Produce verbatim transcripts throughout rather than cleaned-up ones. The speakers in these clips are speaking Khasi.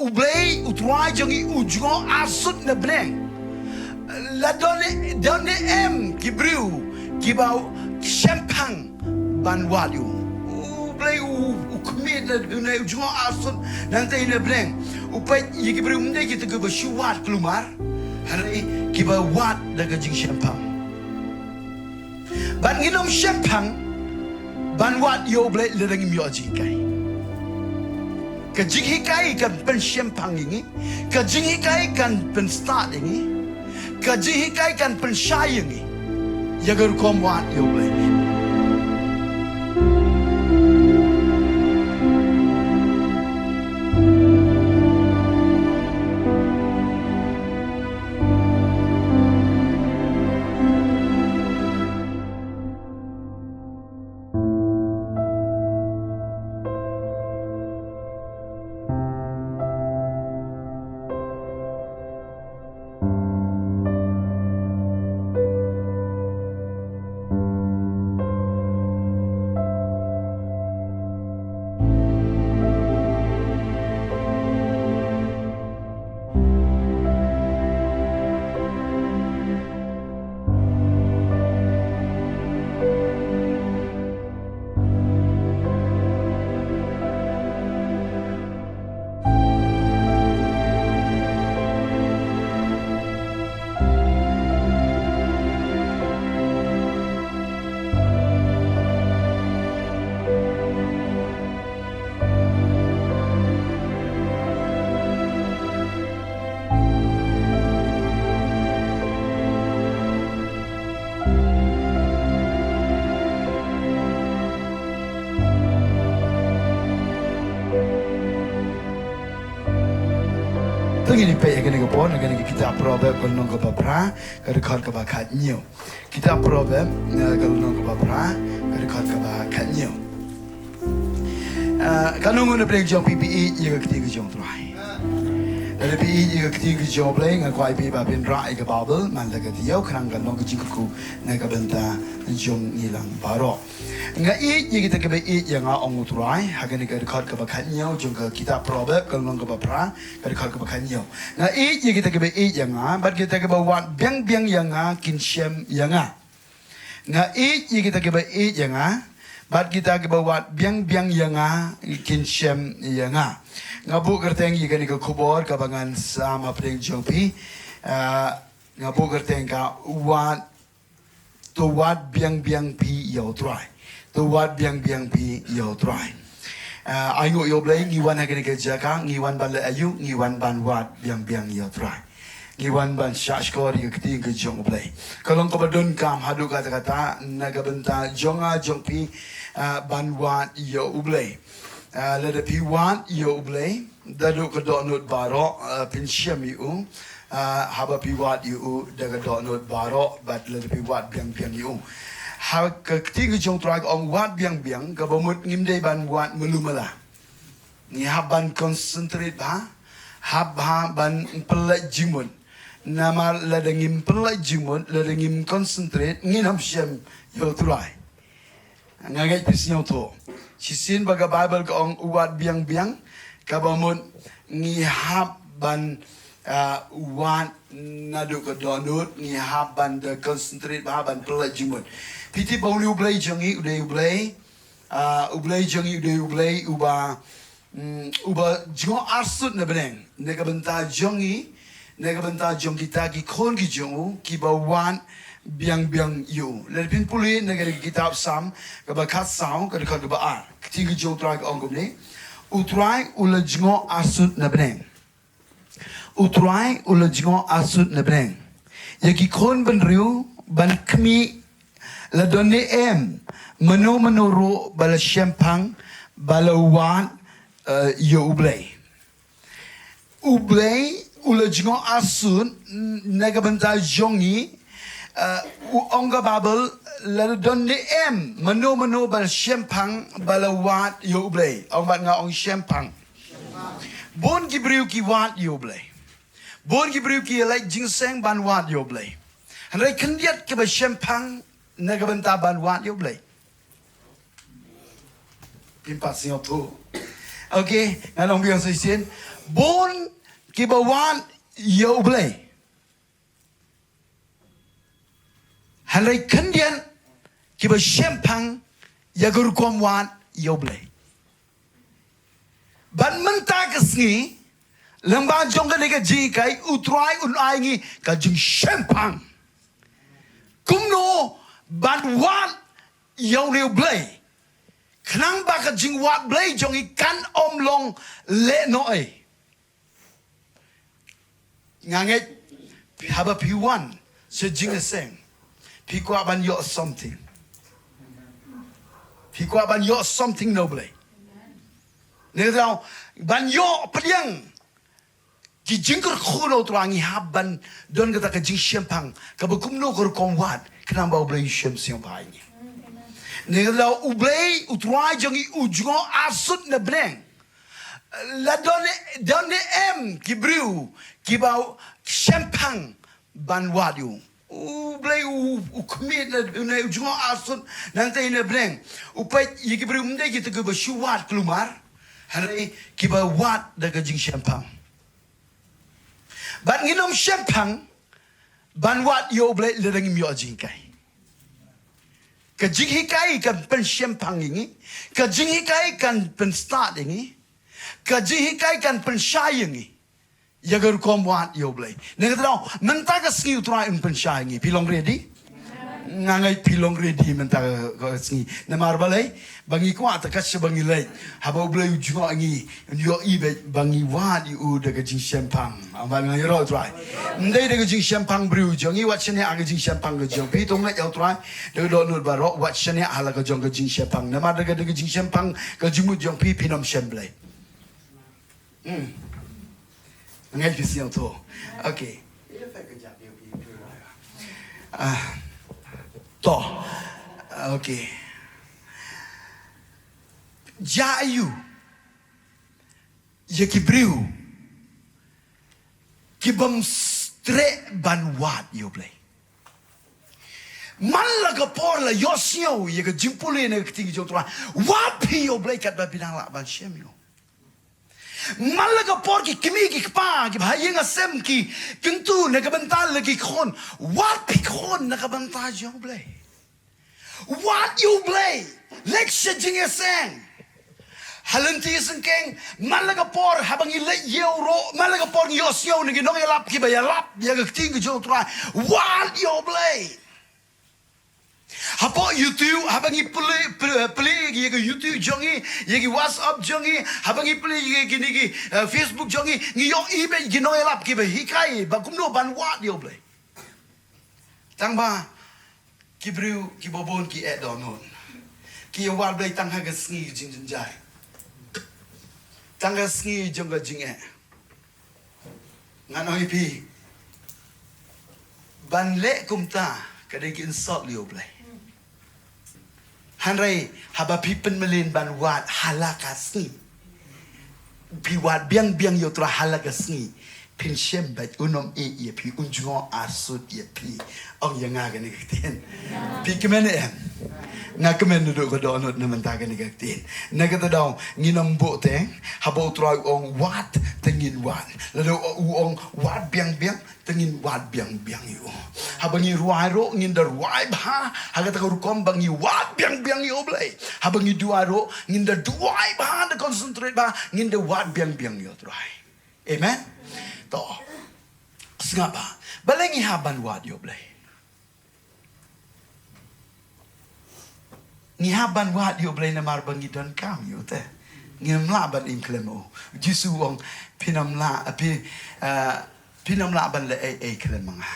U Blei, u Trai jong ngi u jngoh arsut na bneng. La don ne, don ne em ki briew kiba shemphang ban wad ïa u. U Blei u, u khmih na, na u jngoh arsut nangta na bneng. U peit ïa ki briew ym dei kita kiba shu wad kulmar, hynrei kiba wad da ka jingshemphang. Bad ngin ym shemphang ban wad ïa u Blei lada ngim ïoh jinghikai. Ka jinghikai kan pynshemphang ïa ngi. Ka jinghikai kan pynstad ïa ngi. Ka jinghikai kan pynshai ïa ngi ïa ka rukom wad ïa u Blei. To ngin ïa peit ha kane ka por, ha kane ka kitab Proverb ka lynnong kaba phra, ka dkhot kaba khathynñiew. Kitab Proverb, eh, ka lynnong kaba phra, ka dkhot kaba khathynñiew. Eh, katno ngut na pdeng jong phi phi ïeit ïa ka ktien ka jong u Trai? Lada phi ïeit ïa ka ktien ka jong u Blei, nga kwah ïa phi ba phin rah ïa ka Baibl man la ka taïew, khnang kan long ka jingkyrkhu na ka bynta jong ngi lang baroh. Nga ïeit ïa kita kiba ïeit ïa nga, ong u Trai, ha kane ka dkhot kaba khathynñiew jong ka kitab Proverb ka lynnong kaba phra, ka dkhot kaba khathynñiew. Nga ïeit ïa kita kiba ïeit ïa nga, bad kita kiba wad biang biang ïa nga kin shem ïa nga. Nga ïeit ïa kita kiba ïeit ïa nga, bad kita kiba wad biang biang ïa nga kin shem ïa nga. Nga buh kyrteng ïa kane ka khubor kaba ngan sam hapdeng jong phi. Ah, nga buh kyrteng ka wad, to wad biang biang phi ïa u Trai. To wad biang biang phi ïa u Trai. Ah, ai nguh ïa u Blei, ngi wan ha kane ka jaka, ngi wan ban leh aïu, ngi wan ban wad biang biang ïa u Trai. Ngi wan ban shahshkor ïa ka ktien ka jong u Blei. Ka long kaba donkam haduh katta katta na ka bynta jong nga jong phi, ah, ban wad ïa u Blei. Ah, lada phi wad ïa u Blei da duh ka dohnud baroh, ah, phin shem ïa u. Ah, haba phi wad ïa u da ka dohnud baroh, bad lada phi wad biang biang ïa u. Ha ka ktien ka jong u Trai ka ong wad biang biang, kaba mut ngim dei ban wad malu mala. Ngi hap ban concentrate bha, hap bha ban pynlait jingmut. Namar lada ngim pynlait jingmut, lada ngim concentrate, ngin ym shem ïa u Trai. Nga ngeit phi sngewthuh. Shisien ba ka Baibl ka ong wad biang biang, kaba mut ngi hap ban, ah, wad naduh ka dohnud, ngi hap ban da concentrate bha, ban pynlait jingmut. Phi tip ba une u Blei jong ngi u dei u Blei, ah, u Blei jong ngi u dei u Blei uba, mm, uba jngoh arsut na bneng na ka bynta jong ngi, na ka bynta jong kita ki khun ki jong u kiba wad biang biang ïa u. Lada phin pule na ka kitab Salm kaba khatsaw, ka dkhot kaba ar, ka ktien ka jong u Trai ka ong kumne: U Trai u la jngoh arsut na bneng. U Trai u la jngoh arsut na bneng ïa ki khun bynriew ban khmih, la don ne em mano mano ruh ba la shemphang, ba la wad, eh, ïa u Blei. U Blei u la jngoh arsut, mm, na ka bynta jong ngi, eh, u ong ka Baibl, la don ne em mano mano ba la shemphang, ba la wad ïa u Blei. Ong bad nga, ong shemphang. Bun ki briew ki wad ïa u Blei. Bun ki briew ki ïaleit jingïaseng ban wad ïa u Blei. Hynrei khyndiat kiba shemphang na ka bynta ban wad ïa u Blei. Phim pat sngewthuh. Okay, ngan ong biang shisien. Bun kiba wad ïa U Blei, hynrei khyndiat kiba shemphang ïa ka rukom wad ïa U Blei. Bad mynta ka sngi, lyngba jong kane ka jinghikai, U Trai un ai ngi ka jingshemphang kumno ban wad ïa une U Blei, khnang ba ka jingwad Blei jong ngi kan ym long lehnoh ei. Nga ngeit, haba phi wan sha jingïaseng, phi kwah ban ïoh something. Phi kwah ban ïoh something na U Blei. Ngi daw ban ïoh pdiang ki jingkyrkhu na U Trai, ngi hap ban don kata ka jingshemphang kaba kumno ka rukom wad, khnang ba U Blei u shem sngewbha ïa ngi. Ngi daw U Blei, U Trai jong ngi u jngoh arsut na bneng. La don, don ne em ki briew kiba shemphang ban wad ïa U Blei? U, u khmih na, na u jngoh arsut nangta na bneng. U peit ïa ki briew, ym dei kita kiba shu wad kulmar, hynrei kiba wad da ka jingshemphang. Bad ngin ym shemphang ban wad ïa U Blei lada ngim ïoh jinghikai. Ka jinghikai kan pynshemphang ïa ngi. Ka jinghikai kan pynstad ïa ngi. Ka jinghikai kan pynshai ïa ngi ïa ka rukom wad ïa U Blei. Nangta mynta ka sngi U Trai un pynshai ïa ngi. Phi long ready? Nga ngeit phi long ready mynta ka sngi. Namar balei? Ba ngi kwah ta ka sha ba ngi leit, haba U Blei u jngoh ïa ngi, un ïohi beit ba ngi wad ïa U da ka jingshemphang. Amba nga ïaroh U Trai. Ym dei da ka jingshemphang briew jong ngi, wat shaniah ha ka jingshemphang ka jong phi, to ngeit ïa U Trai da ka dohnud baroh, wat shaniah ha la ka jong ka jingshemphang. Namar da ka, da ka jingshemphang ka jingmut jong phi, phin ym shem Blei. Hmm. Ngai phi sngewthuh. Okay. Ah, to. Okay. Jia aiu ïa ki briew ki bym streh ban wad ïa U Blei? Man la ka por la ïohsngew ïa ka jingpule na ka ktien jong U Trai, wad phi ïa U Blei katba phi dang lah ban shem ïa U. Man la ka por ki kmie ki kpa kiba ha ïing ha sem ki kyntu na ka bynta la ki khun, wad phi khun na ka bynta jong U Blei. Wad ïa U Blei. Leit sha jingïaseng. Ha lynti syngkien, man la ka por haba ngi leit ïew ruh, man la ka por ngi ïohsngew na ki nongïalap kiba ïalap ïa ka ktien ka jong U Trai, wad ïa U Blei. Hapoh YouTube, haba ngi plie, plie, plie ïa ka YouTube jong ngi, ïa ki WhatsApp jong ngi, haba ngi plie ïa kine ki, eh, Facebook jong ngi, ngi ïohi beit ki nongïalap kiba hikai ba kumno ban wad ïa U Blei. Tang ba ki briew kiba bun ki eh dohnud. Ki ïa wad Blei tang ha ka sngi jingjynjar, tang ka sngi jong ka jingeh. Ngan ong ïa phi, ban leh kumta ka dei ka insult ïa U Blei. Hynrei haba phi pynmlien ban wad ha la ka sngi, phi wad biang biang ïa U Trai ha la ka sngi, phin shem beit, un ym ïeh ïa phi, un jngoh arsut ïa phi. Ong ïa nga kane ka ktien. Phi kmen em? Nga kmen naduh ka dohnud na mynta kane ka ktien. Na kata daw ngin ym buh teng, haba U Trai u ong wad, te ngin wad. Lada u ong wad biang biang, te ngin wad biang biang ïa U. Haba ngi rwai ruh ngin da rwai bha ha kata ka rukom ba ngi wad biang biang ïa U Blei. Haba ngi duwai ruh ngin da duwai bha, da concentrate bha, ngin da wad biang biang ïa U Trai. Amen. To. Sngap bha. Balei ngi hap ban wad ïa U Blei? Ngi hap ban wad ïa U Blei namar ba ngi donkam ïa U te. Ngim lah ban im khlem U. Jisu u ong, phin ym lah, phi, eh, phin ym lah ban leh ei ei khlem ma nga.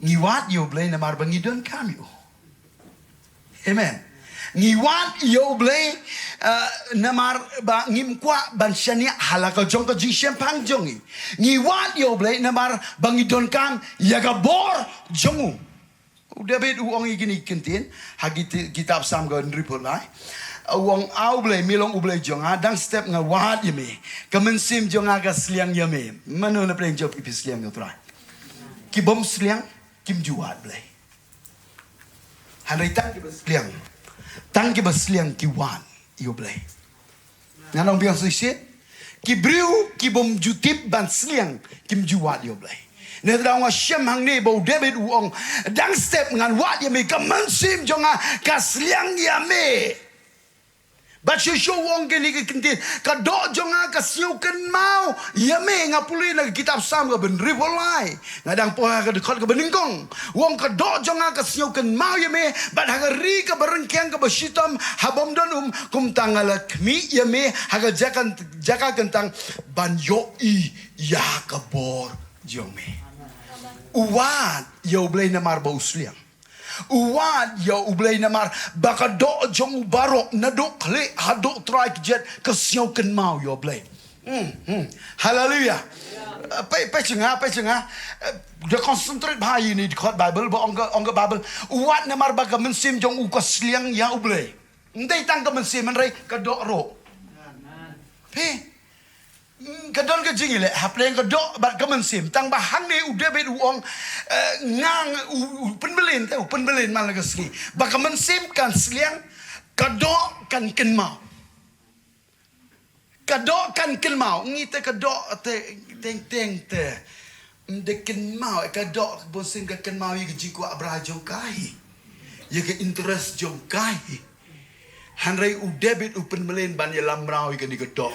Ngi wad ïa U Blei namar ba ngi donkam ïa U. Amen. Ngi wad ïa U Blei, eh, namar ba ngim kwah ban shaniah ha la ka jong ka jingshemphang jong ngi. Ngi wad ïa U Blei namar ba ngi donkam ïa ka bor jong U. U David u ong ïa kine ki ktien ha ki, kitab Salm ka hynriewphew lai. U ong, A U Blei, me long U Blei jong nga, dang step nga wad ïa me. Ka mynsiem jong nga ka sliang ïa me. Mano na pdeng jong phi phi sliang ïa U Trai? Ki bym sliang kim ju wad Blei. Hynrei tang kiba sliang, tang kiba sliang ki wad ïa U Blei. Ngan ong biang shisien. Ki briew ki bym ju tip ban sliang kim ju wad ïa U Blei. Nangta nga shem hangne ba u David u ong, dang step ngan wad ïa me, ka mynsiem jong nga ka sliang ïa me. Bad shuh shuh u ong kine ki kyntien, ka doh jong nga ka sngew kynmaw ïa me. Nga pule na ka kitab Salm ka bynriew phew lai. Nga dang pule ha ka dkhot ka banyngkong. U ong ka doh jong nga ka sngew kynmaw ïa me, bad ha ka ri kaba ryngkiang kaba shitom ha bym don um, kumta nga la khmih ïa me ha ka jaka, jaka kyntang ban ïohi ïa ka bor jong me. U wad ïa U Blei namar ba u sliang. U wad ïa U Blei namar ba ka doh jong u baroh naduh khlieh haduh trai kjat ka sngew kynmaw ïa U Blei. Hmm, hmm. Haleluia. Peit, peit sha nga, peit sha nga. Eh, da concentrate bha ïa ine i dkhot Baibl, ba ong ka, ong ka Baibl. U wad namar ba ka mynsiem jong u ka sliang ïa U Blei. Ym dei tang ka mynsiem hynrei ka doh ruh. Phi. Hmm, ka don ka jingïaleh hapdeng ka doh bad ka mynsiem. Tang ba hangne u David u ong, eh, nga, nga, u, u pynbeit te, u pynbeit man la ka sngi. Ba ka mynsiem kan sliang, ka doh kan kynmaw. Ka doh kan kynmaw, ngi te ka doh te teng teng te. Ym dei kynmaw, ka doh, ka mynsiem ka kynmaw ïa ka jingkwah bha jong ka hi. Ïa ka interest jong ka hi. Hynrei u David u pynbeit ban ïalam mraw ïa kane ka doh.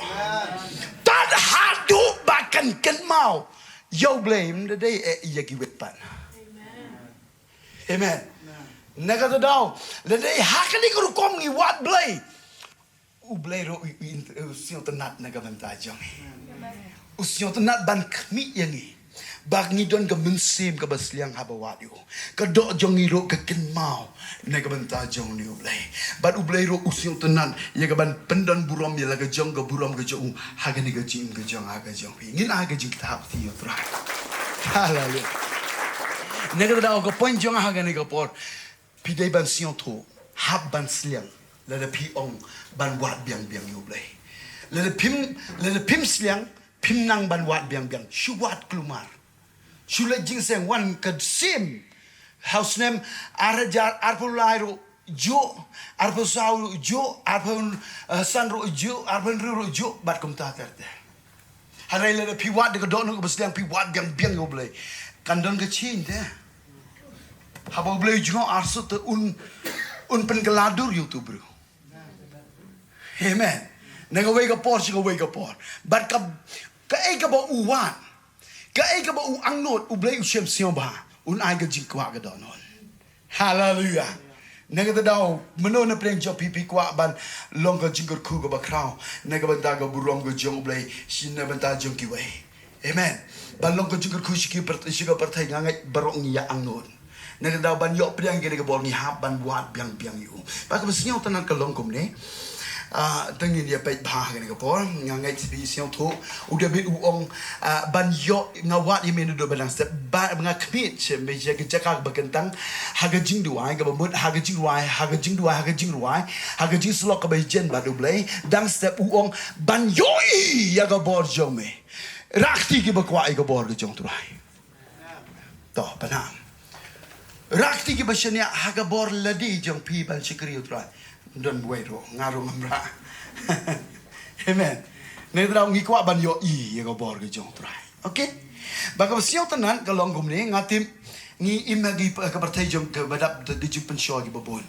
Tad haduh ba kan kynmaw ïa U Blei, ym dei eh ïa ki wet pat. Amen. Na kata daw, lada ha kane ka rukom ngi wad Blei, U Blei ruh u, u, u sngewtynnat na ka bynta jong ngi. U sngewtynnat ban khmih ïa ngi. Ba ngi don ka mynsiem kaba sliang haba wad ïa u. Ka doh jong ngi ruh ka kynmaw na ka bynta jong une U Blei. Bad U Blei ruh u sngewtynnat ïa ka ban pyndon burom ïa la ka jong ka burom ka jong u ha kane ka jingim ka jong nga ha ka jong phi. Ngin ai ka jingkyrpad ïa U Trai. Haleluia. Na kata daw ka point jong nga ha kane ka por. Phi dei ban sngewthuh, hap ban sliang, lada phi ong ban wad biang biang ïa U Blei. Lada phim, lada phim sliang, phim nang ban wad biang biang. Shu wad kulmar. Shu leit jingïaseng, wan ka sim. Ha u snem ar hajar arphew lai ruh juh, arphew saw ruh juh, arphew, eh, san ruh juh, arphew hynriew ruh juh, bad kumta ter ter. Hynrei lada phi wad da ka dohnud kaba sliang, phi wad biang biang ïa U Blei, kan don ka change te. Haba U Blei u jngoh arsut te un, un pynkylla dur ïa uto u briew. Amen. Na kawei ka por sha kawei ka por. Bad ka, kaei kaba u wad, kaei kaba u angnud, U Blei u shem sngewbha, un ai ka jingkwah ka dohnud. Haleluia. Na kata daw, mano na pdeng jong phi phi kwah ban long ka jingkyrkhu kaba khraw na ka bynta ka burom ka jong U Blei, shi na bynta jong kiwei. Amen. Ban long ka jingkyrkhu sha ki pyrt-, sha ka pyrthei, nga ngeit baroh ngi ïa angnud. Na kata daw ban ïoh pdiang ïa kane ka bor ngi hap ban wad biang biang ïa u. Ba kaba sngewtynnat ka long kumne. Ah, te ngin ïa peit bha ha kane ka por, nga ngeit phi sngewthuh. U David u ong, ah, ban ïoh, nga wad ïa me naduh ba dang step, ba nga khmih sha me sha ka jaka ba kyntang, ha ka jingduwai kaba mut, ha ka jingrwai, ha ka jingduwai, ha ka jingrwai, ha ka jingsyllok kaba ïajen bad U Blei, dang step u ong, ban ïohi ïa ka bor jong me. Rah kti kiba kwah ïa ka bor ka jong U Trai. To, pynang. Rah kti kiba shaniah ha ka bor lade jong phi ban shakri U Trai. Don buwei ruh, nga ruh ngam rah. Amen. Ngi trai ngi kwah ban ïohi ïa ka bor ka jong U Trai. Okay? Ba kaba sngewtynnat ka long kumne, nga tip ngi im ha ki, ka pyrthei jong ka ba dap da ki jingpynshoi kiba bun.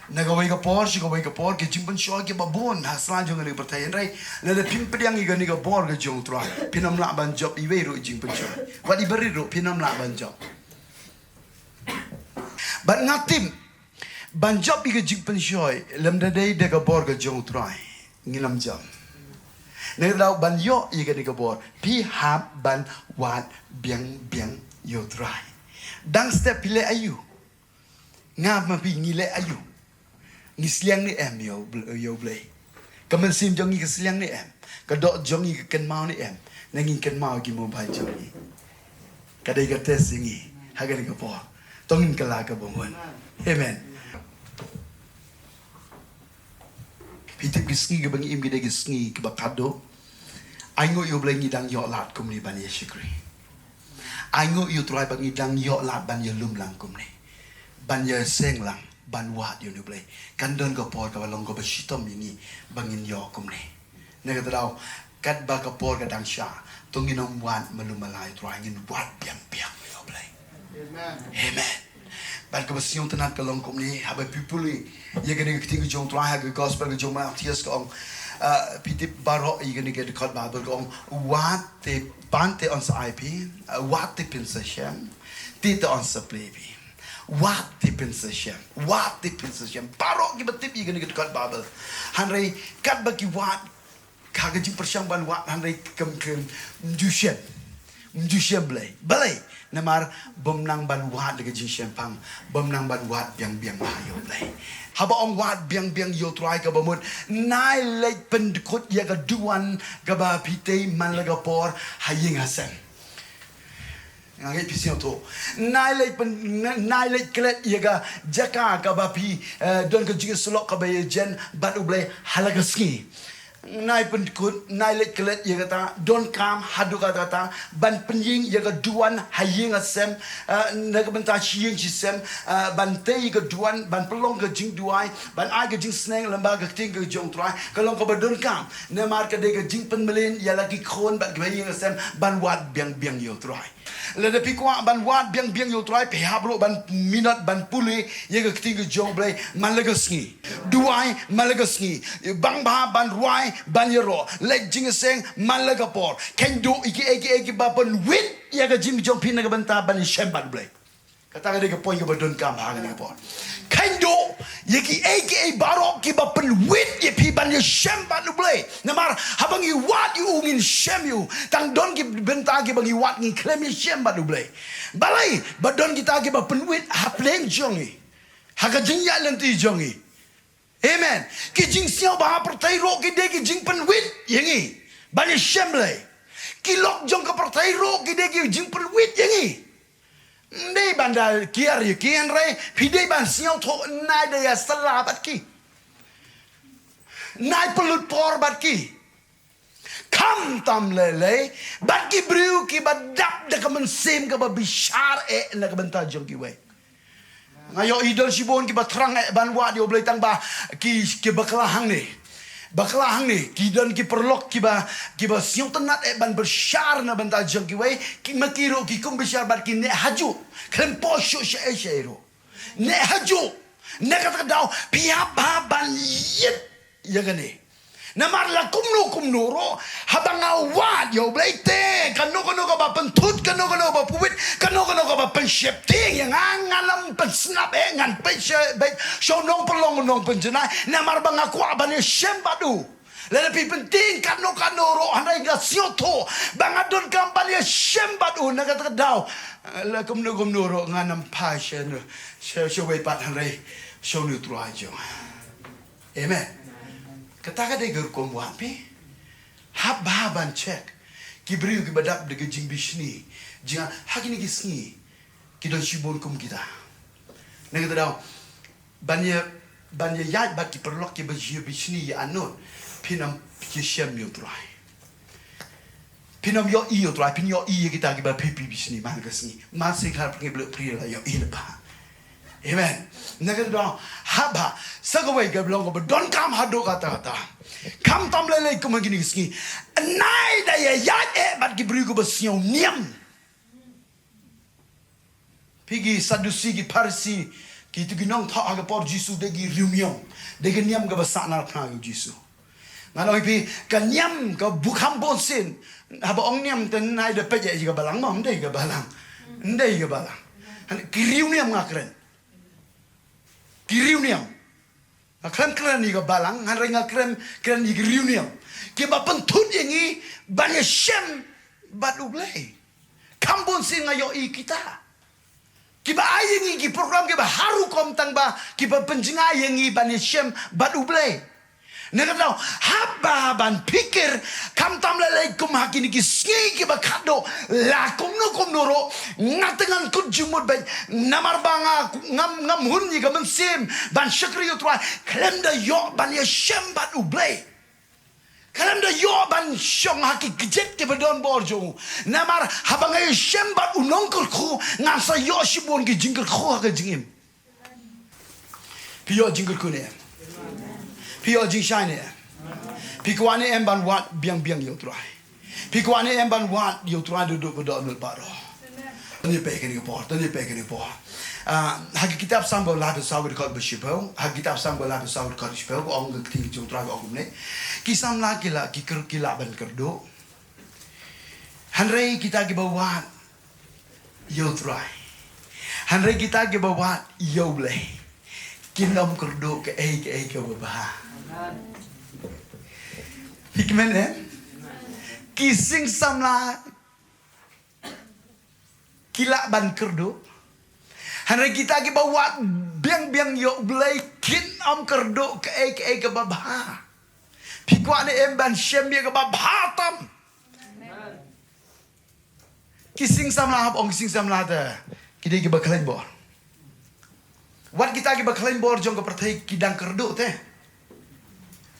Na kawei ka por sha kawei ka por, ki jingpynshoi kiba bun ha sla jong kane ka pyrthei, hynrei lada phim pdiang ïa kane ka bor ka jong U Trai, phin ym lah ban jop iwei ruh i jingpynshoi. Wat i barit ruh phin ym lah ban jop. Bad nga tip ban jop ïa ka jingpynshoi lymda dei da ka bor ka jong U Trai, ngin ym jop. Na kata daw ban ïoh ïa kane ka bor, phi hap ban wad biang biang ïa U Trai. Dang step phi leh aïu? Nga ma phi ngi leh aïu? Ngi sliang ne em ïa U Bl-, ïa U Blei? Ka mynsiem jong ngi ka sliang ne em? Ka doh jong ngi ka kynmaw ne em? Ne ngi kynmaw ki mobile jong ngi? Ka dei ka test ïa ngi ha kane ka por. To ngin kylla kaba bun. Amen. Phi tip ki sngi kiba ngi im ki dei ki sngi kiba khadduh. Ainguh ïa U Blei ngi dang ïoh lad kumne ban ïa shakri. Ainguh ïa U Trai ba ngi dang ïoh lad ban ïalum lang kumne, ban ïaseng lang, ban wad ïa une U Blei. Kan don ka por kaba long kaba shitom ïa ngi ba ngin ïoh kumne. Na kata daw, katba ka por ka dang shah, to ngin ym wad malu mala ïa u Trai, ngin wad biang biang ïa u Blei. Amen. Bad kaba sngewtynnat ka long kumne, haba phi pule ïa kane ka ktien ka jong u Trai ha ka gospel ka jong u Mathaios ka ong, ah, phi tip baroh ïa kane ka dkhot Baibl ka ong, wad te ban te yn sa ai phi, ah, wad te phin sa shem, te te yn sa plie phi. Wad te phin sa shem, wad te phin sa shem. Baroh kiba tip ïa kane ka dkhot Baibl. Hynrei katba ki wad, ha ka jingpyrshang ban wad, hynrei kam, kam, ym ju shem. Ym ju shem Blei. Balei? Namar bym nang ban wad da ka jingshemphang, bym nang ban wad biang biang ïa u Blei. Haba ong wad biang biang ïa u Trai kaba mut, nai leit pyndkut ïa ka duwan kaba phi tei man la ka por ha ïing ha sem. Nga ngeit phi sngewthuh. Nai leit pyn-, nai leit klet ïa ka jaka kaba phi, eh, don ka jingïasyllok kaba ïajen bad u Blei ha la ka sngi. Nai pyndkut, nai leit klet ïa kata, donkam haduh katta katta ban pynïeng ïa ka duwan ha ïing ha sem, eh, na ka bynta shi ïing shi sem, eh, ban tei ïa ka duwan, ban pynlong ka jingduwai, ban ai ka jingsneng lyngba ka ktien ka jong u Trai, ka long kaba donkam. Namar ka dei ka jingpynmlien ïa la ki khun bad kiba ïing ha sem ban wad biang biang ïa u Trai. Lada phi kwah ban wad biang biang ïa u Trai, phi hap ruh ban minot ban pule ïa ka ktien ka jong u Blei man la ka sngi. Duwai man la ka sngi. Bang bha ban rwai ban ïaroh. Leit jingïaseng man la ka por. Kheiñ duh ïa kiei kiei kiba pynwit ïa ka jingim jong phi na ka bynta ban ïashem bad u Blei. Kata ka dei ka point kaba donkam ha kane ka por. Kheiñ duh ïa kiei kiei baroh kiba pynwit ïa phi ban ïashem bad u Blei. Namar haba ngi wad ïa u ngin shem ïa u. Tang don ki bynta kiba ngi wad ngim khlem ïashem bad u Blei. Balei? Ba don kita kiba pynwit hapdeng jong ngi, ha ka jingïaid lynti jong ngi. Amen. Ki jingsngewbha ha pyrthei ruh ki dei ki jingpynwit ïa ngi ban ïashem Blei. Ki lok jong ka pyrthei ruh ki dei ki jingpynwit ïa ngi. Ym dei ban da kiar ïa ki, hynrei phi dei ban sngewthuh, nai da ïasylla bad ki, nai pynlut por bad ki. Khamtam lei lei bad ki briew kiba dap da ka mynsiem kaba bishar eh na ka bynta jong kiwei. Nga ïohi don shibun kiba thrang eh ban wad ïa u Blei tang ba ki, kiba kylla hangne. Ba kylla hangne, ki don ki paralok kiba, kiba sngewtynnat eh ban bishar na bynta jong kiwei, ki ma ki ruh ki kum bishar bad ki neh hajuh. Khlem poi shuh shaei shaei ruh. Neh hajuh. Na kata ka daw, phi hap bha ban ïit ïa kane. Namar la kumno kumno ruh, haba nga wad ïa u Blei te, kano kano kaba pynthut, kano kano kaba pynwit, kano kano kaba pynsheptieng ïa nga, ngan ym pynsngap eh, ngan peit sha, peit sha u nongpynlong u nongpynjanai, namar ba nga kwah ban ïashem bad u. Lada phi pyntieng kano kano ruh, hynrei nga sngewthuh ba nga donkam ban ïashem bad u na kata ka daw. La kumno kumno ruh ngan ym phai sha, sha, sha wei pat hynrei sha une u Trai jong nga. Amen. Kata ka dei ka rukom wad phi. Hap bha ban check. Ki briew kiba dap da ka jingbishni. Jingïa ha kine ki sngi. Ki don shibun kum kita. Na kata daw, ban ïa, ban ïa ïaid bad ki paralok kiba ïa bishni ïa anut. Phin ym ïashem ïa u Trai. Phin ym ïohi ïa u Trai, phin ïohi ïa kita kiba phi, phi bishni man ka sngi. Man sngewkhlaiñ phi, phi la ïohi lypa. Amen. Na kata daw, hap bha, sa kawei ka long kaba donkam haduh katta katta. Khamtam lei lei kum ha kine ki sngi. Nai da ïa ïaid eh bad ki briew kiba sngewniam. Phi, ki Sadusi, ki Pharisi, kito ki nongthoh ha ka por Jisu dei ki riewniam. Dei ka niam kaba sah na phna u Jisu. Ngan ong ïa phi, ka niam kaba kham bunsien. Haba ong niam te nai da peit ïa ka balang mo, ym dei ka balang. Ym dei ka balang. Hynrei ki riewniam nga kren. Ki riewniam. Nga khlem kren ïa ka balang, hynrei nga kren, kren ïa ki riewniam. Kiba pynthut ïa ngi ban ïashem bad u Blei. Kham bunsien nga ïohi kita. Kiba ai ïa ngi ki program kiba ha rukom tang ba kiba pynjngai ïa ngi ban ïashem bad u Blei. Na kata daw, hap bha ban phikir, khamtam lei lei kum ha kine ki sngi kiba khatduh, la kumno kumno ruh, nga te ngan kut jingmut beit, namar ba nga, ngam, ngam hun ïa ka mynsiem ban shakri ïa u Trai, khlem da ïoh ban ïashem bad u Blei. Khlem da ïoh ban shong ha ki kjat kiba don bor jong u. Namar haba nga ïashem bad u nongkyrkhu, ngan sa ïoh shibun ki jingkyrkhu ha ka jingim. Phi ïoh jingkyrkhu ne em? Phi ïoh jingshai ne em? Phi kwah ne em ban wad biang biang ïa U Trai? Phi kwah ne em ban wad ïa U Trai da duh ka dohnud baroh? Tang ïa peit kane ka por, tang ïa peit kane ka por. Ah, ha ka kitab Salm ba laiphew saw ka dkhot ba shiphew, ha ka kitab Salm ba laiphew saw ka dkhot shiphew, ka ong ka ktien jong U Trai ka ong kumne. Ki samla ki lah, ki kyr, ki lah ban kyrduh. Hynrei kita kiba wad ïa U Trai, hynrei kita kiba wad ïa U Blei, kin ym kyrduh kaei kaei kaba bha. Hikmen, eh? Ki sing samla ki lah ban kyrduh. Hynrei kita kiba wad biang biang ïa U Blei kin ym kyrduh kaei kaei kaba bha. Phi kwah ne em ban shem ïa kaba bha tam? Ki sing samla, hap ong ki sing samla te, ki dei kiba khlaiñ bor. Wat kita kiba khlaiñ bor jong ka pyrthei ki dang kyrduh te.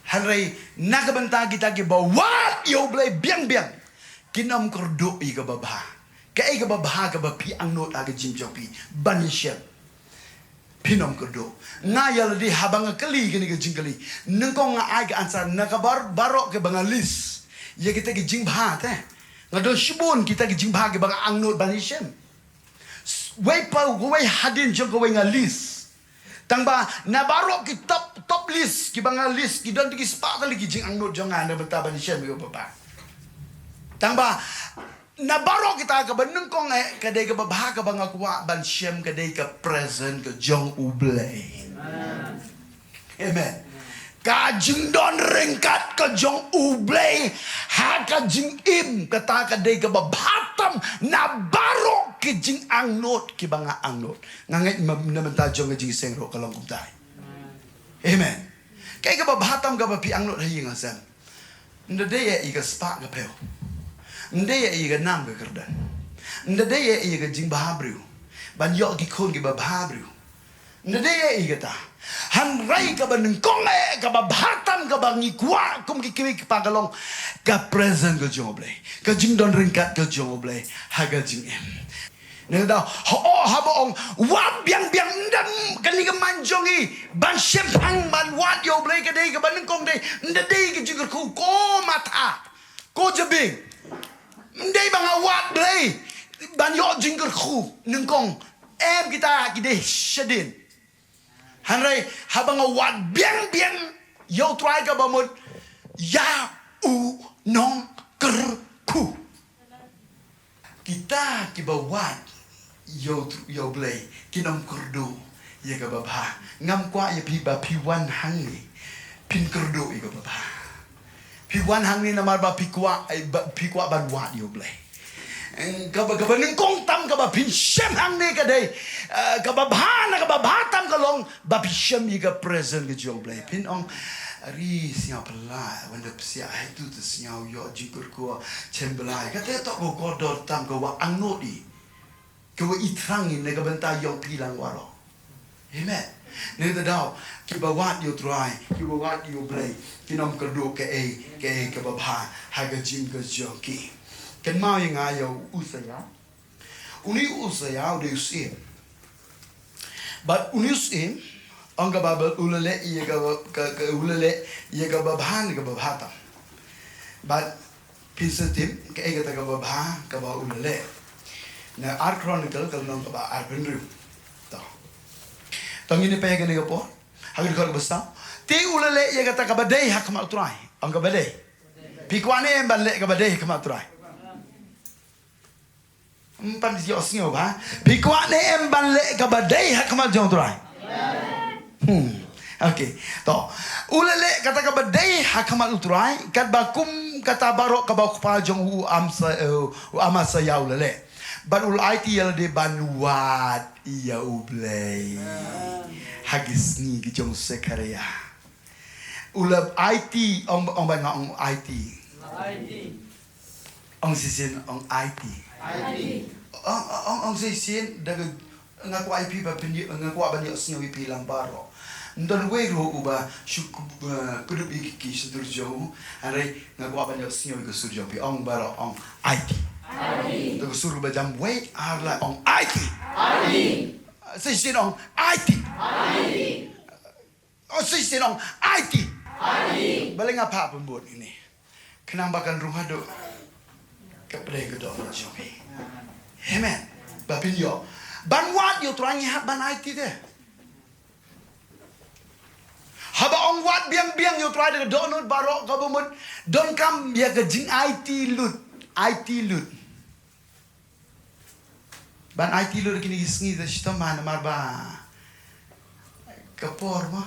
Hynrei na ka bynta kita kiba wad ïa U Blei biang biang, kin ym kyrduh ïa kaba bha. Kaei kaba bha kaba phi angnud ha ka jingim jong phi ban ïa shem, phin ym kyrduh. Nga ïa lade haba nga kylli kane ka jingkylli, nyngkong nga ai ka answer na ka bar-, baroh kaba nga list ïa kita ki jingbha te. Nga don shibun kita ki jingbha kiba nga angnud ban ïa shem. Wei pa, wei hadien jong kawei nga list. Tang ba na baroh ki top, top list kiba nga list, ki don te ki spah tylli ki jingangnud jong nga na bynta ban shem ïa kaba bha. Tang ba na baroh kita, kaba nyngkong eh, ka dei kaba bha kaba nga kwah ban shem ka dei ka presence ka jong U Blei. Amen. Ka jingdon ryngkat ka jong U Blei ha ka jingim, kata ka dei kaba bha tam na baroh ki jingangnud kiba nga angnud. Nga ngeit ma-, na bynta jong ka jingïaseng ruh ka long kumta. Amen. Kaei kaba bha tam kaba phi angnud ha ïing ha sem? Ym dei eh ïa ka spah ka phew. Ym dei eh ïa ka nam ka kyrdan. Ym dei eh ïa ka jingbha briew, ban ïoh ki khun kiba bha briew. Ym dei eh ïa kata. Hynrei kaba nyngkong eh, kaba bha tam kaba ngi kwah kum ki kmie ki kpa ka long ka presence ka jong U Blei, ka jingdon ryngkat ka jong U Blei ha ka jingim. Nangta, ho, haba ong wad biang biang, ym dei kane ka man jong ngi ban shemphang ban wad ïa U Blei, ka dei kaba nyngkong dei, ym dei ka jingkyrkhu, ko Martha, ko Jabieng. Ym dei ba nga wad Blei ban ïoh jingkyrkhu nyngkong. Em, kita ki dei shadien. Hynrei haba nga wad biang biang ïa U Trai kaba mut, ïa u nongkyrkhu. Kita kiba wad ïa U Tr-, ïa U Blei kin ym kyrduh ïa kaba bha. Ngam kwah ïa phi ba phi wan hangne phin kyrduh ïa kaba bha. Phi wan hangne namar ba phi kwah, eh, ba phi kwah ban wad ïa U Blei. Eh, kaba, kaba nyngkong tam kaba phin shem hangne ka dei, eh, kaba bha, na kaba bha tam ka long ba phi shem ïa ka presence ka jong U Blei. Phin ong, ari, sngew pynlait, wan da psiah, hai tu tu sngew ïoh jingkyrkhu, shem Blei. Kata to ko kordor tam ka wa angnud i. Ka wa i thrang i na ka bynta yong phi lang waroh. Amen. Nangta daw, kiba wad ïa U Trai, kiba wad ïa U Blei, kin ym kyrduh kaei kaei kaba bha ha ka jingim ka jong ki. Kynmaw ïa nga ïa u Usaïah. Une u Usaïah u dei u syiem. Bad une u syiem, ong ka Baibl, u la leh ïa ka, ka, ka, u la leh ïa kaba bha ne kaba bha tam. Bad phin sa tip kaei kata kaba bha kaba u la leh. Na Ar Chronicle ka lynnong kaba arphew hynriew. To. To ngin ïa peit kane ka por. Ha ka dkhot kaba saw. Te u la leh ïa kata kaba dei ha khmat U Trai. Ong kaba dei. Phi kwah ne em ban leh kaba dei ha khmat U Trai? Ym pan ïoh sngew ba. Phi kwah ne em ban leh kaba dei ha khmat jong U Trai? Hmm. Okay. To. U la leh kata kaba dei ha khmat U Trai, katba kum kata baroh kaba u kpa jong u Amsa-, eh, u Amasaïah u la leh. Bad u la aiti ïa lade ban wad ïa U Blei. Ha ki sngi ki jong u Sekhariah. U la aiti, ong, ong ba nga ong aiti. Ong shisien, ong aiti. Ong, ong, ong shisien, da ka, nga kwah ïa phi ba phin ïoh, nga kwah ban ïoh sngew ïa phi lang baroh. Ym don wei ruh uba shu, eh, kdup ïa ki, ki sur jong u, hynrei nga kwah ban ïoh sngew ïa ka sur jong phi, ong baroh, ong aiti. Da ka sur ba jam wei, ar lai, ong aiti. Shisien ong aiti. Ong shisien ong aiti. Balei nga phah pynbud ïa kane? Khnang ba kan rung haduh ka pdeng ka dohnud jong phi. Amen. Ba phin ïoh ban wad ïa u Trai, ngi hap ban aiti de. Haba ong wad biang biang ïa u Trai da ka dohnud baroh, kaba mut donkam ïa ka jingaiti lut, aiti lut. Ban aiti lut kine ki sngi da shitom, namar ba ka por mo.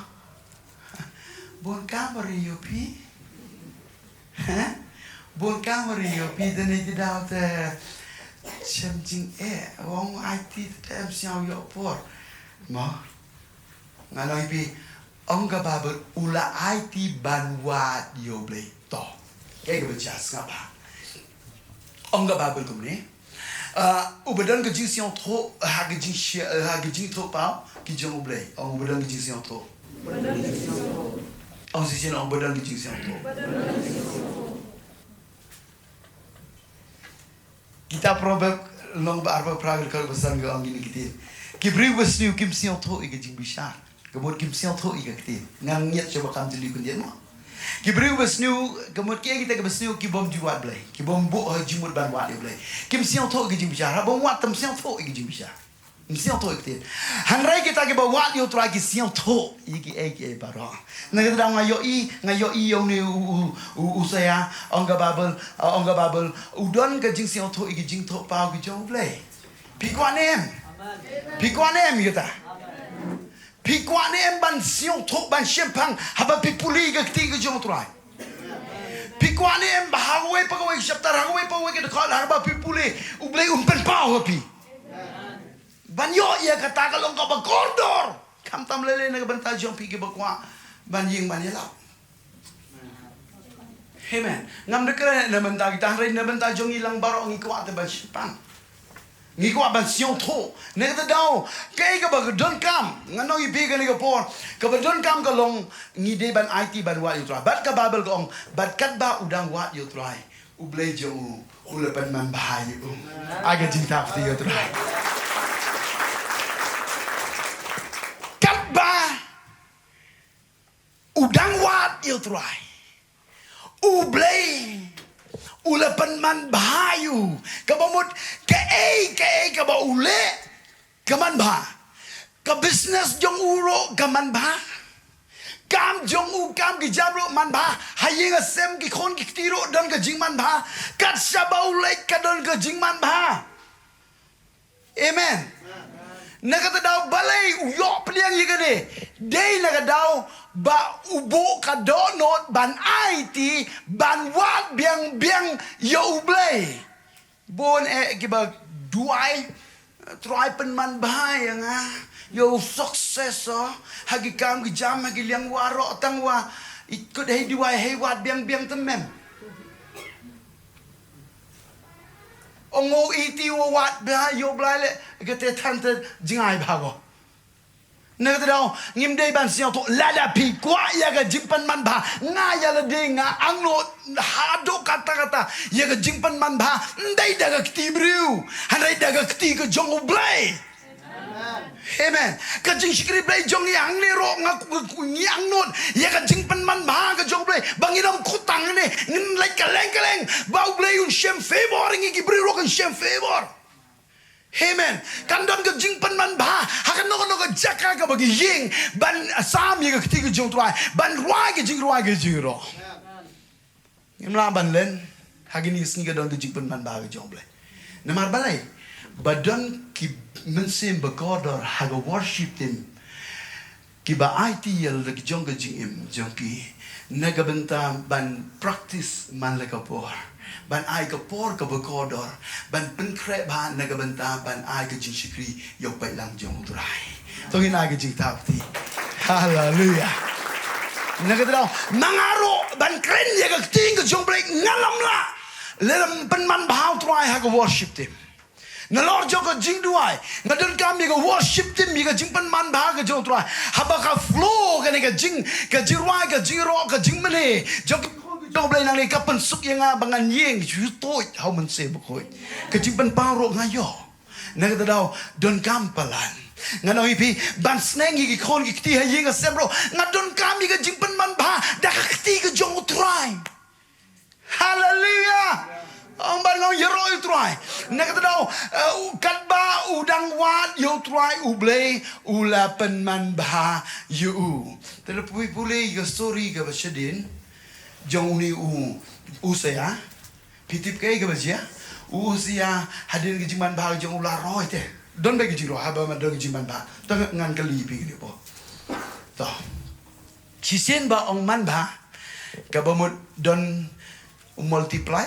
Bun kam ba ri ïoh phi. Ha? Bun kam ba ri ïoh phi, da ne ki daw te shem jingeh, ong aiti te em sñiaw ïoh por. Mo. Nga ong ïa phi, ong ka Baibl u la aiti ban wad ïa u Blei. To. Kaei kaba jia, sngap bha. Ong ka Baibl kumne. Ah, uba don ka jingsngewthuh ha ka jingshia, ha ka jingthoh paw ki jong u Blei. Ong uba don ka jingsngewthuh. Ong shisien, ong uba don ka jingsngewthuh. Kita Proverb lynnong ba arphew phra, ka dkhot ba san ka ong kine ki ktien. Ki briew ba sniew kim sngewthuh ïa ka jingbishar. Ka mut kim sngewthuh ïa ka ktien. Nga ngeit shuh ba kam jylliew khyndiat mo. Ki briew ba sniew, ka mut kiei kita kiba sniew, ki bym ju wad Blei. Ki bym buh ha jingmut ban wad ïa u Blei. Kim sngewthuh ïa ka jingbishar. Haba ym wad te ym sngewthuh ïa ka jingbishar. Ym sngewthuh ïa ka ktien. Hynrei kita kiba wad ïa u Trai ki sngewthuh ïa kiei kiei baroh. Na kata ka daw nga ïohi, nga ïohi ïa une u, u, u, u Usaïa, ong ka Baibl, uh, ong ka Baibl, u don ka jingsngewthuh ïa ka jingthoh paw ka jong u Blei. Phi kwah ne em? Phi kwah ne em ïa kata? Phi kwah ne em ban sngewthuh, ban shemphang haba phi pule ïa ka ktien ka jong u Trai? Phi kwah ne em ba ha kawei pa kawei ka chapter, ha kawei pa kawei ka dkhot, haba phi pule, u Blei un pynpaw ha phi? Ban ïoh ïa kata ka long kaba kordor. Khamtam lei lei na ka bynta jong phi kiba kwah ban ïeng ban ïalap. Amen. Ngam da kren na bynta kita, hynrei na bynta jong ngi lang baroh ngi kwah te ban shemphang. Ngi kwah ban sngewthuh. Na kata ka daw, kaei kaba donkam, ngan ong ïa phi kane ka por, kaba donkam ka long ngi dei ban aiti ban wad ïa u Trai. Bad ka Baibl ka ong, bad katba u dang wad ïa u Trai, u Blei jong u u la pynman bha ïa u. Ai ka jingthaw kti ïa u Trai. Katba u dang wad ïa u Trai, u Blei u la pynman bha ïa u. Kaba mut kaei kaei kaba u leh ka man bha. Ka business jong u ruh ka man bha. Kam jong u, kam ki jam ruh man bha. Ha ïing ha sem ki khun ki kti ruh don ka jingman bha. Kat shaba u leit ka don ka jingman bha. Amen. Na kata ka daw balei u ïoh pdiang ïa kane? Dei na ka daw ba u buh ka dohnud ban aiti, ban wad biang biang ïa u Blei. Bun eh kiba duwai, Trai pynman bha ïa nga, ïa u success, oh, ha ki kam ki jam, ha ki liang baroh, tang wa i kut hei duwai, hei wad biang biang te mem. Ong u iti u wad bha ïa u Blei leh, kata than te jngai bha ko. Na kata ka daw ngim dei ban sngewthuh, lada phi kwah ïa ka jingpynman bha, nga ïa lade nga angnud haduh katta katta ïa ka jingpynman bha, ym dei da ka kti briew, hynrei da ka kti ka jong u Blei. Amen. Ka jingshakri Blei jong ngi hangne ruh nga ku, ku, ngi angnud ïa ka jingpynman bha ka jong u Blei, ba ngin ym kut tang ne, ngin leit kylleng kylleng, ba u Blei un shem favor, ngi ki briew ruh kin shem favor. Amen. Kan don ka jingpynman bha ha kano kano ka jaka kaba ngi ïeng ban sam ïa ka kti ka jong u Trai, ban rwai ka jingrwai ka jingïaroh. Ngim lah ban len ha kine ki sngi, ka don ka jingpynman bha ka jong u Blei. Namar balei? Ba don ki mynsiem ba kordor ha ka worship team kiba aiti ïa la ki jong ka jingim jong ki na ka bynta ban practice man la ka por, ban ai ka por kaba kordor, ban pynkhreh bha na ka bynta ban ai ka jingshakri ïa u paidlang jong u Trai. To ngin ai ka jingthaw kti. Haleluya. Na kata ka daw ma nga ruh ban kren ïa ka ktien ka jong u Blei nga lam lah lada ym pynman bha u Trai ha ka worship team. Nalor jong ka jingduwai nga donkam ïa ka worship team, ïa ka jingpynman bha ka jong u Trai. Haba ka flow kane ka jing, ka jingrwai, ka jingïaroh, ka jingmane jong ka, jong u Blei nangne ka pynsuk ïa nga ba ngan ïeng shu tuid ha u Mynsiem Bakhuid. Ka jingpynpaw ruh nga ïoh. Na kata ka daw donkam palat Ngan ong ïa phi, ban sneng ïa ki khun ki kti ha ïing ha sem ruh, nga donkam ïa ka jingpynman bha da ka kti ka jong U Trai. Haleluya. Ong ban ngong ïaroh ïa U Trai. Na kata daw, eh, u katba u dang wad ïa U Trai U Blei, u la pynman bha ïa u. Te lada phi pule ïa ka story kaba shadien jong une u Usia. Phi tip kaei kaba jia? U Usia, hadien ka jingman bha jong u, la roi te. Don beit ka jingroi haba ma don ka jingman bha. To ngan kylli phi kane po. To. Shisien ba ong man bha, kaba mut don u multiply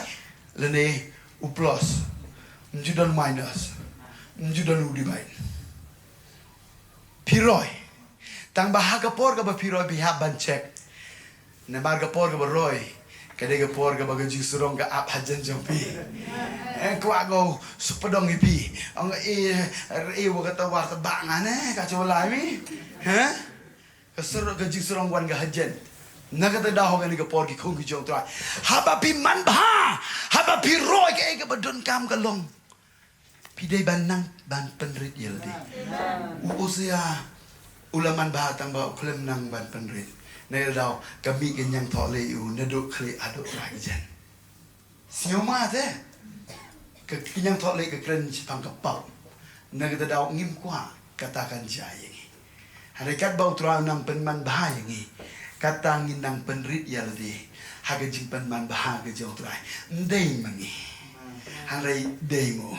lane u plus. Ym ju don minus. Ym ju don u divide. Phi roi. Tang ba ha ka por kaba phi roi phi hap ban check. Namar ka por kaba roi ka dei ka por kaba ka jingsarong ka ap hajan jong phi. Ïa kwah ko suk pdong ïa phi. Ong e, e wa kata war ta ba ngan e, ka chu lai mi. Ha? Ka sur, ka jingsarong wan ka hajan. Na kata daw kane ka por ki khun ki jong U Trai. Haba phi man bha, haba phi roi kaei kaba donkam ka long. Phi dei ban nang ban pynrit ïa lade. U Usia u la man bha tang ba u khlem nang ban pynrit. Na kata daw ka mih ka ñiangthohlieh ïa u naduh khlieh haduh rajan. Sngewma te. Ka, ka ñiangthohlieh ka kren shaphang ka pop. Na kata daw ngim kwah kata kan jia ïa ngi. Hynrei katba U Trai u nang pynman bha ïa ngi, kata ngin nang pynrit ïa lade ha ka jingpynman bha ka jong U Trai. Ym dei ma ngi. Hynrei dei ma u.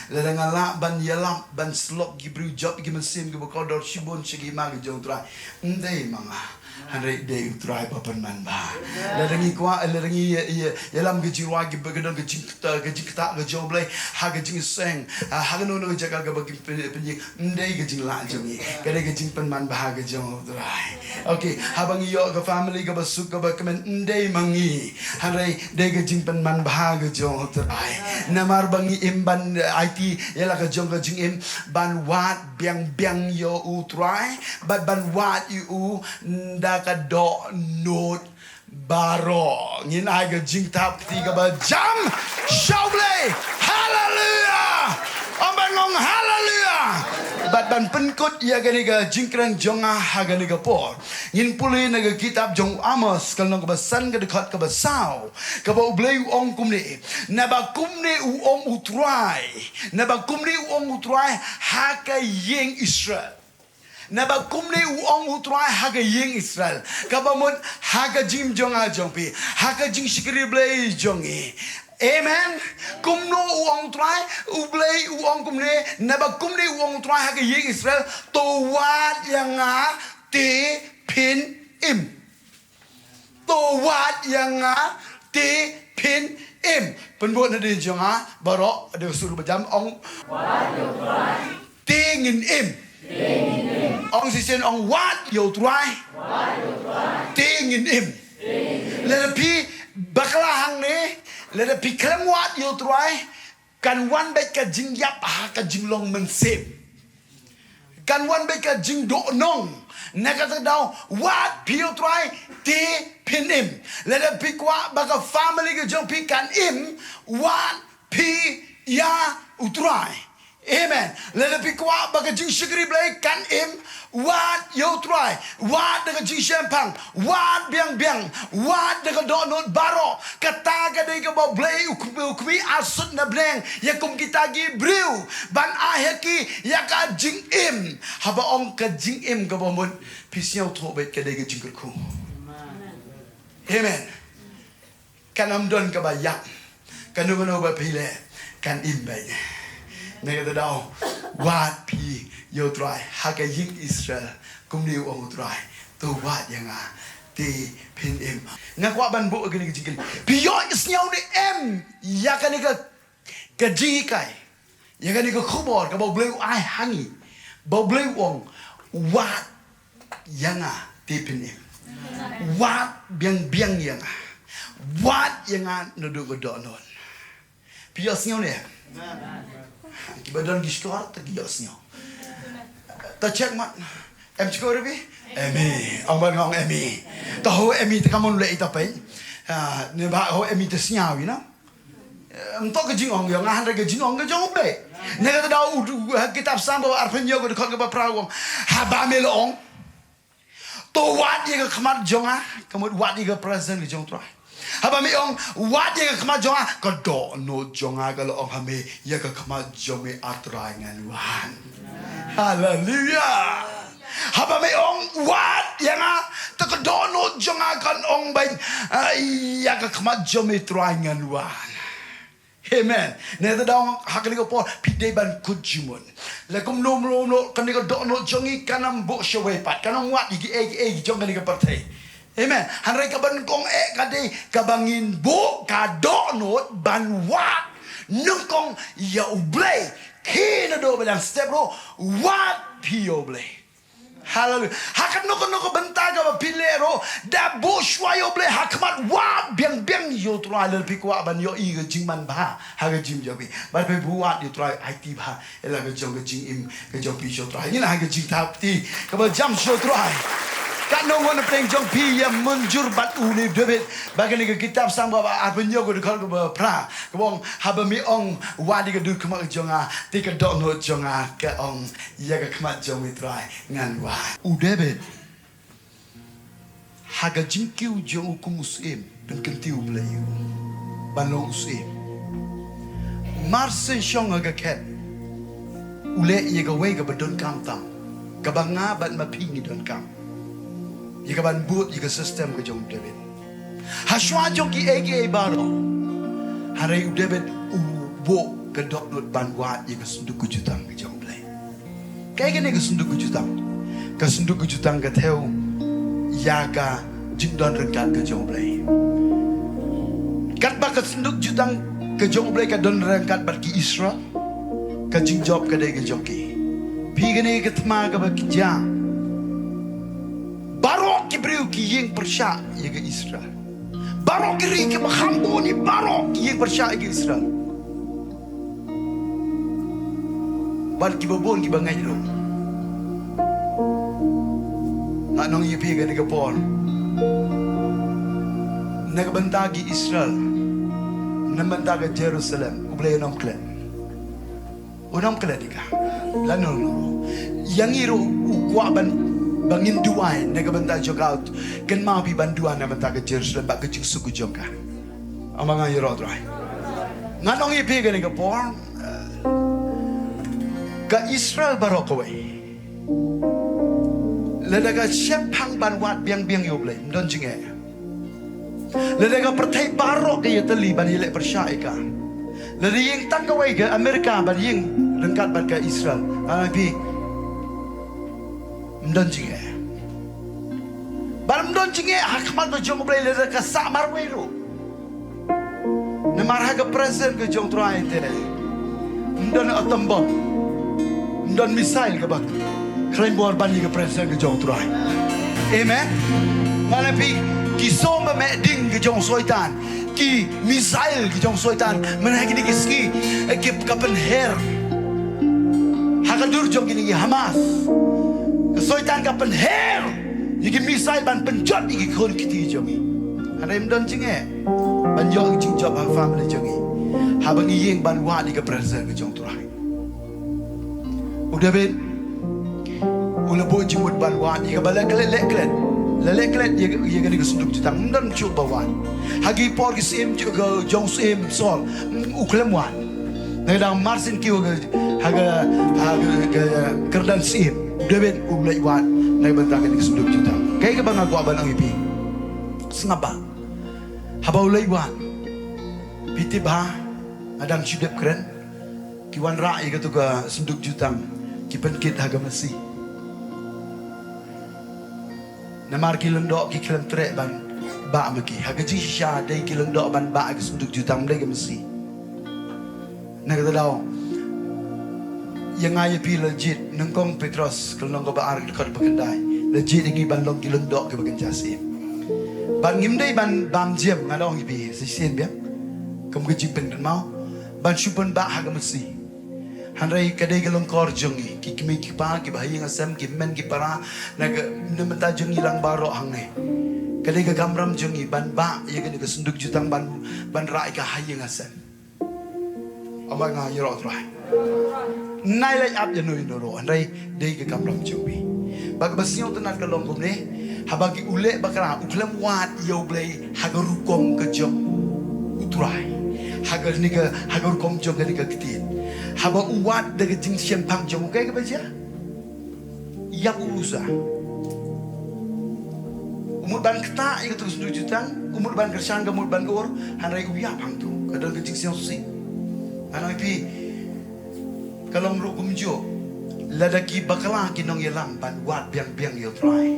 Lada nga lah ban ïalap ban slok ki briew jop ki mynsiem kiba kordor shibun sha ka hima ka jong U Trai, ym dei ma nga. Hynrei dei U Trai ba pynman bha. Lada ngi kwah, lada ngi ïa, ïa, ïalam ka jingrwai kiba ka don ka jingkta, ka jingktah ka jong U Blei ha ka jingseng, ha, ha kano kano ka jaka kaba ki pyn-, pynïeng, ym dei ka jinglah jong ngi. Ka dei ka jingpynman bha ka jong U Trai. Okay, haba ngi ïoh ka family kaba suk kaba kmen, ym dei ma ngi. Hynrei dei ka jingpynman bha ka jong U Trai. Namar ba ngi im ban, eh, aiti ïa la ka jong ka jingim ban wad biang biang ïa U Trai, bad ban wad ïa u da ka dohnud baroh. Ngin ai ka jingthap kti kaba jam sha U Blei. Haleluya. Ong ban ngong haleluya. Bad ban pynkut ïa kane ka jingkren jong nga ha kane ka por, ngin pule na ka kitab jong u Amos, ka lynnong kaba san, ka dkhot kaba saw, kaba U Blei u ong kumne. Naba kumne u ong U Trai. Naba kumne u ong U Trai ha ka ïing Israel. Naba kumne u ong U Trai ha ka ïing Israel. Kaba mut ha ka jingim jong nga jong phi, ha ka jingshakri Blei jong ngi. Amen. Kumno u ong U Trai? U Blei u ong kumne, naba kumne u ong U Trai ha ka ïing Israel, to wad ïa nga te phin im. To wad ïa nga te phin im. Pynbud na dei jong nga baroh, dei sur ba jam ong. Te ngin im. Ong shisien ong wad ïa U Trai. Te ngin im. Lada phi bakla hangne, lada phi khlem wad ïa U Trai, kan wan beit ka jingïap ha ka jinglong mynsiem. Kan wan beit ka jingdohnud. Na kata daw, wad phi ïa U Trai te phin im. Lada phi kwah ba ka family ka jong phi kan im, wad phi ïa U Trai. Amen. Lada phi kwah ba ka jingshakri Blei kan im, wad ïa U Trai. Wad da ka jingshemphang. Wad biang biang. Wad da ka dohnud baroh. Kata ka dei kaba U Blei u khmih, u khmih arsut na bneng ïa kum kita ki briew, ban ai ha ki ïa ka jingim. Haba ong ka jingim kaba mut, phi sngewthuh beit ka dei ka jingkyrkhu. Amen. Kan ym don kaba ïap. Kano kano ba phi leh kan im beit. Na kata daw, wad phi ïa U Trai ha ka ïing Israel, kumne u ong U Trai, to wad ïa nga te phin im. Nga kwah ban buh kane ka jingkylli. Phi ïohsngew ne em ïa kane ka, ka jinghikai, ïa kane ka khubor kaba U Blei u ai ha ngi, ba U Blei u ong, wad ïa nga te phin im. Wad biang biang ïa nga. Wad ïa nga naduh ka dohnud. Phi ïohsngew ne? Kiba don ki shkor te ki ïohsngew. Ta check mat. Em shkor phi? Emi. Ong ban ngong emi. Ta ho emi te kamon le ita pen. Ah, ne ba ho emi te sngew, you know. Em, to ka jingong jong nga, hynrei ka jingong ka jong U Blei. Na kata daw u, u, ha kitab Salm ba arphew hynñiew ka dkhot kaba phra u ong, haba me la ong, to wad ïa ka khmat jong nga, ka mut wad ïa ka presence ka jong u Trai. Haba me ong, wad ïa ka khmat jong nga, ka dohnud jong nga ka la ong ha me, ïa ka khmat jong me, ah Trai, ngan wan. Haleluia. Haba me ong, wad ïa nga, te ka dohnud jong nga kan ong ban, ah, ïa ka khmat jong me, Trai, ngan wan. Amen. Na kata daw ha kane ka por phi dei ban kut jingmut. La kumno kumno kumno, kane ka dohnud jong ngi kan ym buh shawei pat, kan ym wad ïa kiei kiei jong kane ka pyrthei. Amen. Hynrei kaba nyngkong eh ka dei kaba ngin buh ka dohnud ban wad nyngkong ïa U Blei. Khie naduh ba dang step ruh, wad phi ïa U Blei. Haleluia. Ha kano kano ka bynta kaba phi leh ruh, da buh shuwa ïa U Blei ha khmat, wad biang biang ïa U Trai, lada phi kwah ban ïohi ka jingmanbha ha ka jingim jong phi. Bad phi buh wad ïa U Trai, aiti bha ïa la ka jong ka jingim ka jong phi sha U Trai. Ngi la ha ka jingthap kti kaba jam sha U Trai. Katno ngut na pdeng jong phi ïa mynjur bad une u David? Ba kane ka kitab Salm ba arphew hynñiew ka dkhot kaba phra, kaba ong, haba me ong, wad ïa ka dur khmat ka jong nga, te ka dohnud jong nga ka ong, ïa ka khmat jong me, Trai, ngan wan. U David, ha ka jingkiew jong u kum u syiem, pynkyntiew U Blei ïa u ban long u syiem. Mar shen shong ha ka khet, u leh ïa kawei kaba donkam tam, kaba nga bad ma phi ngi donkam, ïa kaban bud ïa ka system ka jong u David. Ha shuwa jong kiei kiei baroh, hynrei u David u buh ka dohnud ban wad ïa ka synduk ka jutang ka jong U Blei. Kaei kane ka synduk ka jutang? Ka synduk ka jutang ka thew ïa ka jingdon ryngkat ka jong U Blei. Katba ka synduk jutang ka jong U Blei ka don ryngkat bad ki Israel, ka jingjop ka dei ka jong ki. Phi, kane ka thma kaba ki jia, baroh ki briew ki ïeng pyrshah ïa ka Israel. Baroh ki ri kiba kham bun, baroh ki ïeng pyrshah ïa ka Israel. Bad kiba bun kiba ngeit ruh. Nga ong ïa phi kane ka por, na ka bynta ki Israel, na ka bynta ka Jerusalem, U Blei un ym klet. Un ym klet ïa ka. Lano lano ruh. Ïa ngi ruh u kwah ban, ba ngin duwai na ka bynta jong ka. Kynmaw phi ban duwai na ka bynta ka Jerusalem bad ka jingsuk ka jong ka. Ym, nga ïaroh Trai. Ngan ong ïa phi kane ka por, eh, ka Israel baroh kawei, lada ka shemphang ban wad biang biang ïa U Blei, ym don jingeh. Lada ka pyrthei baroh ka ïatylli ban ïaleh pyrshah ïa ka, lada ïeng tang kawei ka Amerika ban ïeng ryngkat bad ka Israel, nga ong ïa phi, ym don jingeh. Bad ym don jingeh ha khmat ka jong U Blei lada ka sah marwei ruh. Namar ha ka presence ka jong U Trai te ym don atom bomb, ym don missile kaba khlaiñ bor ban ïa ka presence ka jong U Trai. Amen. Nga ong ïa phi, ki song ba meh ding ka jong u Soitan, ki missile ka jong u Soitan, mynta ha kine ki sngi, eh, ki ka pynher ha ka dur jong kine ki Hamas. Ka Soitan ka pynher ïa ki missile ban pynjot ïa ki khun ki kti jong ngi. Hynrei ym don jingeh ban ïoh ka jingjop ha ka family jong ngi, haba ngi ïeng ban wad ïa ka presence ka jong U Trai. U David u la buh jingmut ban wad ïa kaba la klet, la klet, la klet ïa, ïa kane ka synduk jutang. Ym don shuh ba wad. Ha ki por ki syiem ju-, ka jong u syiem Saul, mm, u khlem wad. Na ka daw mar shen kiew ha ka, ha ka, ka kyrdan syiem, u David u leit wad na ka bynta kane ka synduk jutang. Kaei kaba nga kwah ban ong ïa phi, sngap bha. Haba u leit wad, phi tip bha, nga dang shu dep kren, ki wanrah ïa kato ka synduk jutang, ki pynkit ha ka masi. Namar ki lyngdoh ki khlem treh ban bah ma ki. Ha ka jingshisha dei ki lyngdoh ban bah ha ka synduk jutang, ym dei ka masi. Na kata daw, ïa nga ïa phi la jied, nyngkong Petros ka lynnong kaba ar ka dkhot ba khyndai, la jied ïa ngi ban long ki lyngdoh kiba kynja syiem. Bad ngim dei ban bam jam, nga ong ïa phi, shisien biang, kum ka jingpynkynmaw, ban shu pynbah ha ka masi. Hynrei ka dei ka lyngkor jong ngi, ki kmie ki kpa, kiba ha ïing ha sem, ki hynmen ki para, na ka, na bynta jong ngi lang baroh hangne. Ka dei ka kamram jong ngi ban bah ïa kane ka synduk jutang ban, ban rah ïa ka ha ïing ha sem. Ong ba nga ïaroh Trai. Nai leh ap ïa no ïa no ruh, hynrei dei ka kamram jong phi. Ba kaba sngewtynnat ka long kumne, haba ki u leh bakla u khlem wad ïa U Blei ha ka rukom ka jong U Trai, ha kane ka, ha ka rukom jong kane ka ktien. Haba u wad da ka jingshemphang jong u, kaei kaba jia? Ïap u Usa. U mut ban ktah ïa katu ka synduk jutang, u mut ban kyrshan, ka mut ban ur, hynrei u ïap hangtu. Ka don ka jingsngewsih. Ngan ong ïa phi, ka long ruh kumjuh. Lada ki bakla ki nongïalam ban wad biang biang ïa U Trai,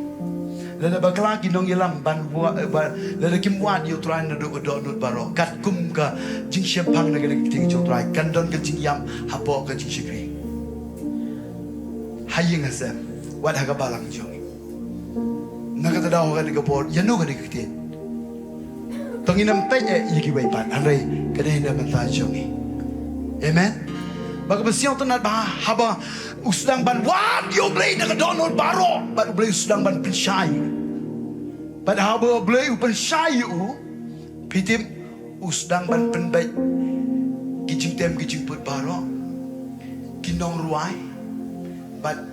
lada bakla ki nongïalam ban wa-, eh, ba, lada kim wad ïa U Trai naduh ka dohnud baroh, katkum ka jingshemphang na ka ktien jong U Trai, kan don ka jingïap hapoh ka jingshakri, ha ïing ha sem, wat ha ka balang jong ngi. Na kata ka daw, ha kane ka por, ïa no kane ka ktien? To ngin ym peit eh ïa kiwei pat, hynrei ka dei na ka bynta jong ngi. Amen. Ba kaba sngewtynnat ba haba u sdang ban wad ïa U Blei na ka dohnud baroh, bad U Blei u sdang ban pynshai. Bad haba U Blei u pynshai ïa u, phi tip, u sdang ban pynbeit ki jingtem ki jingput baroh, ki nongrwai. Bad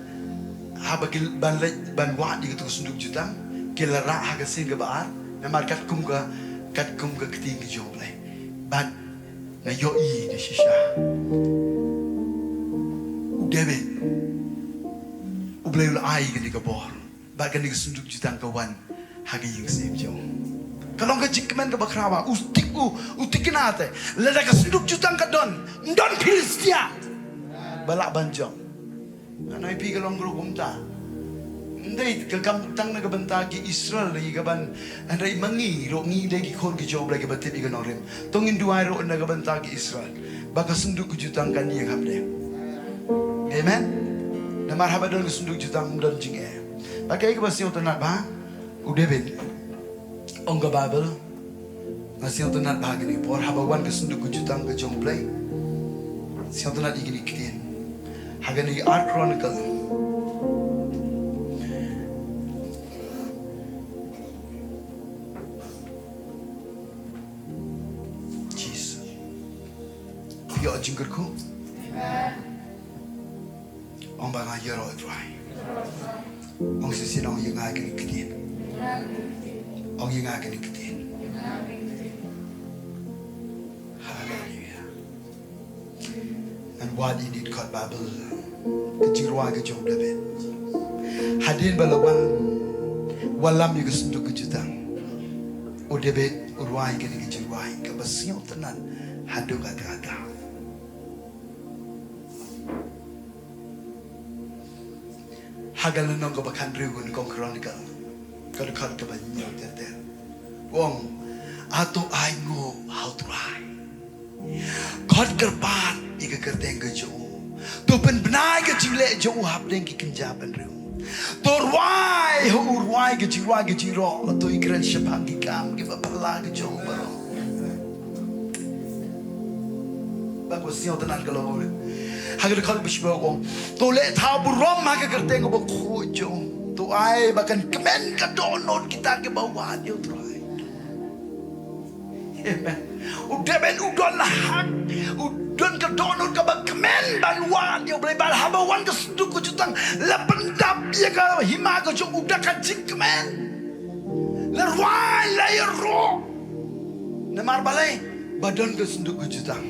haba ki ban leit ban wad ïa katu ka synduk jutang, ki la rah ha ka sien kaba ar. Namar katkum ka, katkum ka ktien ka jong U Blei. Bad nga ïohi da shisha, u David, U Blei u la ai kane ka bor. Bad kane ka synduk jutang ka wan ha ka ïing syiem jong u. Ka long ka jingkmen kaba khraw ba u tik, u, u tikna te. Lada ka synduk jutang ka don, ym don Philistia ba lah ban jop. Ngan ong ïa phi, ka long ka rukom kumta. Ym dei ka kam tang na ka bynta ki Israel ïa ka ban, hynrei ma ngi ruh, ngi dei ki khun ki jong U Blei kiba tip ïa ka nongrim. To ngin duwai ruh na ka bynta ki Israel, ba ka synduk ka jutang kan ïeng hapdeng. Amen. Namar haba don ka synduk jutang, ym don jingeh. Ba kaei kaba sngewtynnat ba u David, ong ka Baibl, nga sngewtynnat ba ha kane ka por haba wan ka synduk ka jutang ka jong U Blei, sngewtynnat ïa kine ki ktien ha kane ka Ar Chronicle. Jisu. Ïoh jingkyrkhu. Ong ba nga ïaroh Trai. Ong shisien, ong ïa nga kane ka ktien. Ong ïa nga kane ka ktien. Haleluia. Ngan wad ïa kane ka dkhot Baibl, ka jingrwai ka jong u David. Hadien ba la wan wallam ïa ka synduk ka jutang, u David u rwai kane ka jingrwai kaba sngewtynnat haduh katta katta. Ha ka lynnong kaba khathynriew ka Second Chronicle, ka dkhot kaba hynñiew ter ter, u ong, hato ai nguh ha u Trai? Khot kyrpad ïa ka kyrteng ka jong u. To pynbna ïa ka jingleh jong u hapdeng ki kynja bynriew. To rwai ha u, rwai ka jingrwai ka jingroh. To ïakren shaphang ki kam kiba phylla ka jong u baroh. Ba ka sngewtynnat ka long, ha ka dkhot ba shiphew ka ong, to leh thaw burom ha ka kyrteng kaba khuid jong u. To ai ba kan kmen ka dohnud kita kiba wad ïa u Trai. Amen. U David u don la hak, u don ka dohnud kaba kmen ban wad ïa u Blei, bad haba wan ka synduk ka jutang, la pyndap ïa ka hima ka jong u da ka jingkmen. La rwai, la ïaroh. Namar balei? Ba don ka synduk ka jutang.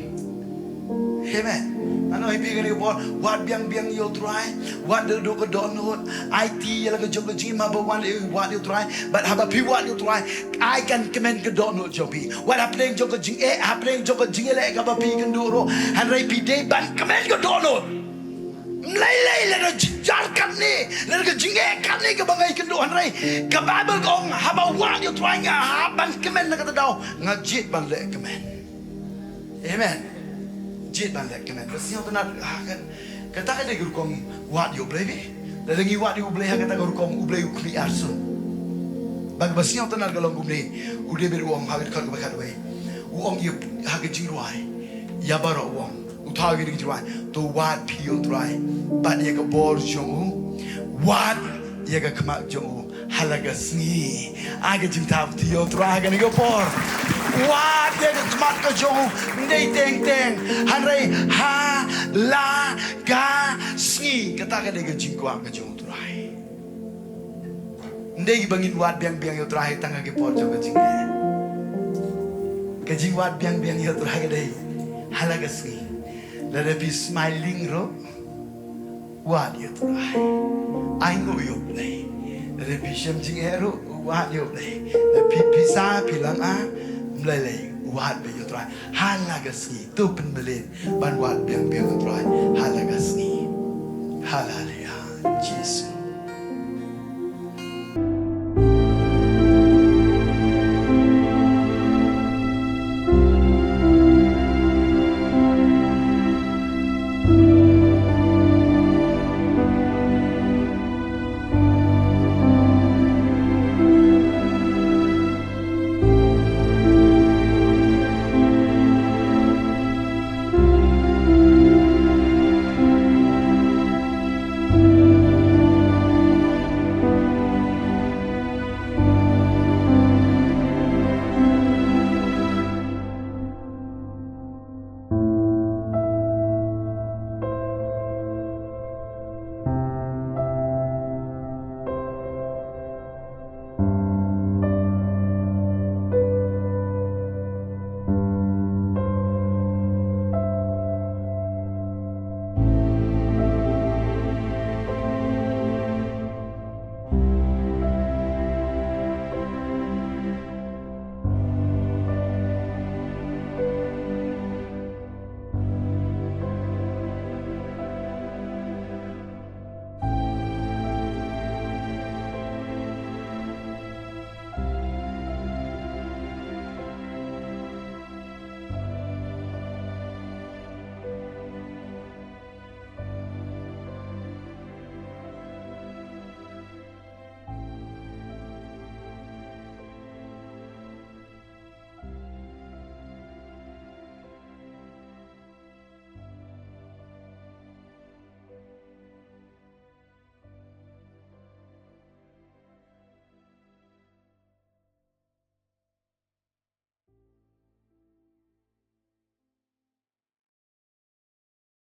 Amen. Ngan ong ïa phi kane ka por, wad biang biang ïa u Trai, wad da ka dohnud, aiti ïa la ka jong ka jingim haba wan, eh, wad ïa u Trai, bad haba phi wad ïa u Trai, ai kan kmen ka dohnud jong phi. Wat hapdeng jong ka jingeh, hapdeng jong ka jingïaleh kaba phi kynduh ruh, hynrei phi dei ban kmen ka dohnud. Ym lei lei lada jynjar katne, lada ka jingeh katne kaba nga ïakynduh, hynrei ka Baibl ka ong, haba wad ïa u Trai nga hap ban kmen na kata ka daw, nga jied ban leh kmen. Amen. Jied ban leh kmen. Ba sngewtynnat, ha, kan, kata ka dei ka rukom wad ïa u Blei, bad lada ngi wad ïa u Blei ha kata ka rukom, u Blei u khmih arsut. Bad ba sngewtynnat ka long kumne, u David u ong ha ka dkhot kaba khatwei, u ong ïa, ha ka jingrwai ïa baroh u ong, u thaw ïa ka jingrwai, to wad phi ïa u Trai bad ïa ka bor jong u, wad ïa ka khmat jong u ha la ka sngi. Ai ka jingthaw ïa u Trai ha kane ka por. Wad ïa ka khmat ka jong u, ym dei teng teng. Hynrei ha la ka sngi, kata ka dei ka jingkwah ka jong U Trai. Ym dei ba ngin wad biang biang ïa U Trai tang ha ki por jong ka jingeh. Ka jingwad biang biang ïa U Trai ka dei ha la ka sngi. Lada phi smiling ruh, wad ïa U Trai. Ainguh ïa U Blei. Lada phi shem jingeh ruh, wad ïa U Blei. Lada phi pisa, phi langa, ym lei lei, wad beit ïa U Trai ha la ka sngi. To pynmlien ban wad biang biang ïa U Trai ha la ka sngi. Haleluya. Jisu.